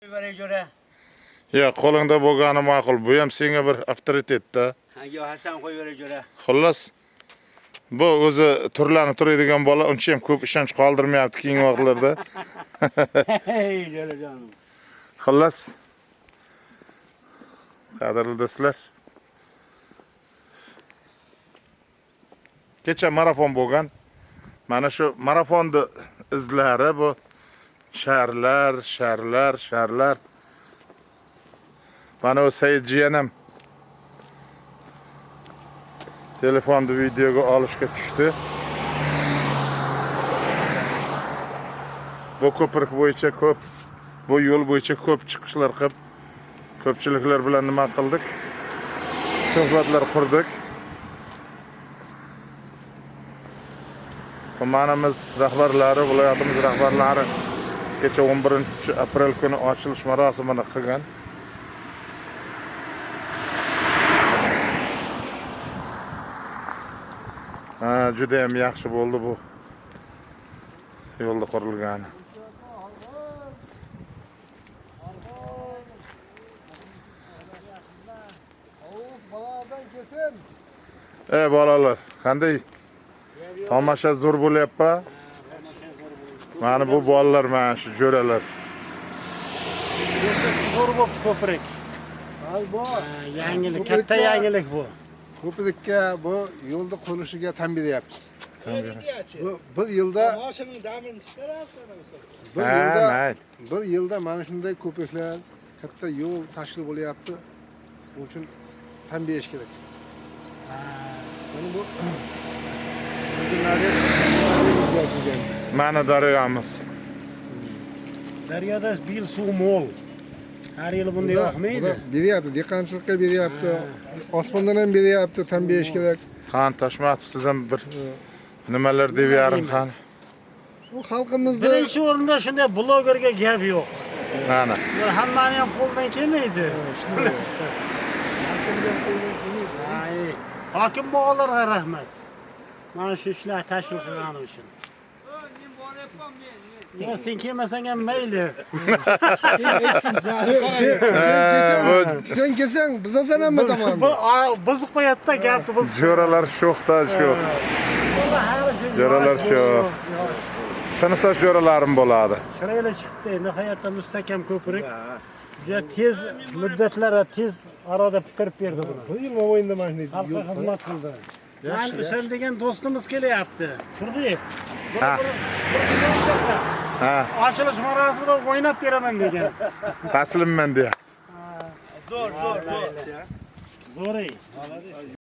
Qo'yib jo'ra. Yo'q, qo'lingda bo'lgani ma'qul. Bu ham senga bir avtoritetda. Yo, Hasan qo'yib beray jo'ra. Xullas, bu o'zi turlanib turadigan bola uncha ham ko'p ishonch qoldirmayapti keyingi vaqtlarda. Hey jo'rajonim. Xullas, qadrli do'stlar, kecha marafon bo'lgan. Mana shu marafonni izlari bu sharlar, sharlar, sharlar. Mana u Said jiyanam telefonni videoga olishga tushdi. Bu ko'prik bo'yicha ko'p, bu yo'l bo'yicha ko'p chiqishlar qilib, ko'pchiliklar bilan nima qildik? Suhbatlar qurdik. Tumanimiz rahbarlari, viloyatimiz rahbarlari kecha 11 aprel kuni ochilish marosimini qilgan. Ha, juda ham yaxshi bo'ldi bu yo'lda qurilgani. Bolalardan kelsin. Ey bolalar, qanday tomosha zo'r bo'lyapti? Mana bu bolalar, mana shu jo'ralar. Zo'r bo'pti ko'prik. Ay bor. Yangilik, katta yangilik bu. Ko'prikka bu yo'lni qurilishiga tan beryapmiz. Bu bir yilda Moshining damini chiqaryapti. bir Ha, yilda mayli. bir yilda mana shunday ko'priklar, katta yo'l tashkil bo'lyapti. Buning uchun tan berish kerak. Mana bu o'zgartirilgan. Mana daryomiz. Daryoda bu yil suv mo'l. Har yili bunday oqmaydi. Bular beryapti, dehqonchilikka beryapti, osmondan ham beryapti, tan berish kerak. Qani Toshmatov, siz ham bir nimalar deb yarim qani. Bu xalqimizda Birinchi o'rinda shunday blogerga gap yo'q. Mana. Bular hammani ham qo'ldan kelmaydi. Ay, hokim bog'larga rahmat. Mana shu ishlar tashkil qilgani uchun. Men boryapman men. men. Yo, sen kelmasang ham mayli. Bu sen kelsang, buzasan hamma tomonni. Bu buzuq qo'yadi-da gapni buzuq. jo'ralar sho'xda sho'x. Jo'ralar sho'x. Sinfdosh jo'ralarim bo'ladi. Chiroyli chiqibdi, nihoyatda mustahkam ko'prik. Juda tez muddatlarda, tez orada bitirib berdi buni. Bir yil mobaynida mana shunday Xalqqa yo'l xizmat qildi. Yaxshi, Man Husan degan do'stimiz kelyapti. Turdiyev. Ha. Ha, Ochilish marosimida o'ynab beraman degan. taslimman deyapti. Zo'r, zo'r, zo'r. Zo'r.